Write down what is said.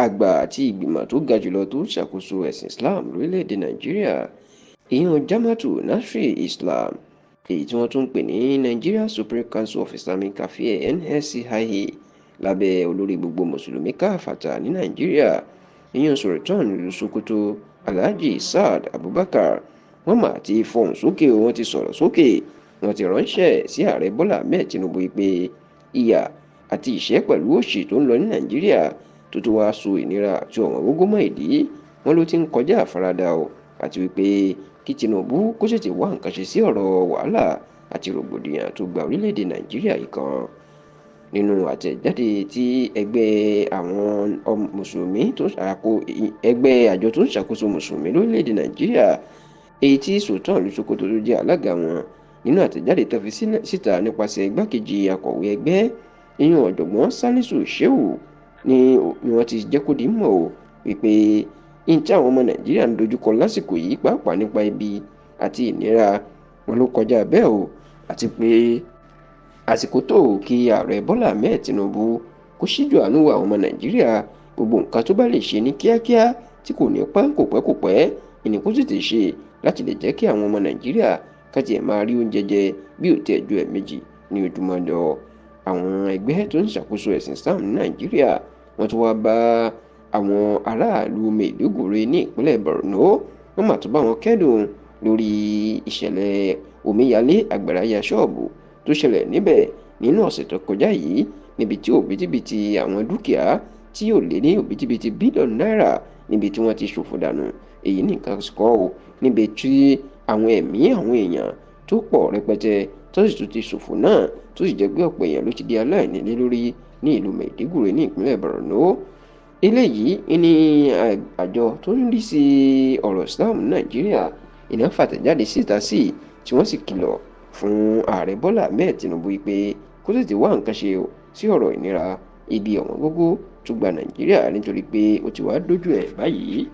Àgbà àti ìgbìmọ̀ tó ga jùlọ tó ń ṣàkóso ẹ̀sìn Islam lórílẹ̀‐èdè Nàìjíríà, ìyẹn Jama'atu Nasril Islam, èyí tí wọ́n tún ń pè ní Nigeria Supreme Council of Islamic Affairs NSCIA, lábẹ́ olórí gbogbo mùsùlùmí káfàtà ní Nàìjíríà, ìyẹn Sultan ìlú Sokoto, Alhaji Saad Abubakar, wọ́n mà ti fọhùn sókè, wọ́n ti sọ̀rọ̀ sókè, wọ́n ti ránṣẹ́ sí ààrẹ Bọ́lá Ahmed Tinubu pé ìyà àti ìṣẹ́ pẹ̀lú òṣì tó ń lọ ní Nàìjíríà tó tó wáá so ìnira àti ọ̀wọ́n gógó mọ́ ìdí wọn ló ti ń kọjá àfaradà o, àti wípé kí Tinubu kó ṣètè wá nǹkan ṣe sí ọ̀rọ̀ wàhálà àti rògbòdìyàn tó gba orílẹ̀-èdè Nàìjíríà yìí kan. Nínú àtẹ̀jáde tí ẹgbẹ́ àwọn mùsùlùmí tó ẹgbẹ́ àjọ tó ń ṣàkóso mùsùlùmí lórílẹ̀-èdè Nàìjíríà, èyí tí Sultan ìlú Sokoto tó jẹ́ alága wọn, nínú àtẹ̀jáde tó fi síta nípasẹ̀ igbákejì akọ̀wé ẹgbẹ́, ìyẹn ọ̀jọ̀gbọ́n Salisu Shehu, ni wọ́n ti jẹ́ kó di mọ̀ o wípé n tí àwọn ọmọ Nàìjíríà ń dojúkọ lásìkò yìí, pàápàá nípa ibi àti ìnira wọn, ló kọjá bẹ́ẹ̀ o, àti pé àsìkò tó kí ààrẹ Bọ́lá Ahmed Tinubu kó ṣíjú àánú wo àwọn ọmọ Nàìjíríà. Gbogbo nǹkan tó bá lè ṣe ní kíákíá tí kò ní pẹ́ kò pẹ́ kò pẹ́ ìní kó tètè ṣe láti lè jẹ́ kí àwọn ọmọ Nàìjíríà káti ẹ̀ máa rí oúnjẹ jẹ bí ò tiẹ̀ ju ẹ̀ẹ̀mejì ní ojúmọ́ lọ. Àwọn ẹgbẹ́ tó ń ṣàkóso ẹ̀sìn Islam ní Nàìjíríà, wọ́n tún wá bá àwọn aráàlú Maiduguri ní ìpínlẹ̀ Borno, wọ́n mà tún bá wọn kẹ́dùn lórí ìṣẹ̀lẹ̀ omíyalé àgbàrá ya ṣọ́ọ̀bù tó ṣẹlẹ̀ níbẹ̀ nínú ọ̀sẹ̀ tó kọjá yìí, níbi tí òbítíbitì àwọn dúkìá tí yóò lé ní òbítíbitì bílíọ̀nù náírà níbi tí wọ́n ti ṣòfò dànù. Èyí nìkan kọ́ o, níbi tí àwọn ẹ̀mí àwọn èèyàn tó pọ̀ rẹpẹtẹ tó sì tún ti ṣòfò náà, tó sì jẹ́ pé ọ̀pọ̀ èèyàn ló ti di aláìnílé lórí ní ìlú Maiduguri ní ìpínlẹ̀ Borno. Eléyìí ní àjọ tó ń rí sí ọ̀rọ̀ Islam ní Nàìjíríà iná fàtẹ̀jáde síta sí, tí wọ́n sì kìlọ̀ fún ààrẹ Bọ́lá Ahmed Tinubu pé kó tètè wá nǹkan ṣe sí ọ̀rọ̀ ìnira ibi ọ̀wọ́n gógó tó gba Nàìjíríà, nítorí pé ó ti wá dójú ẹ̀ báyìí.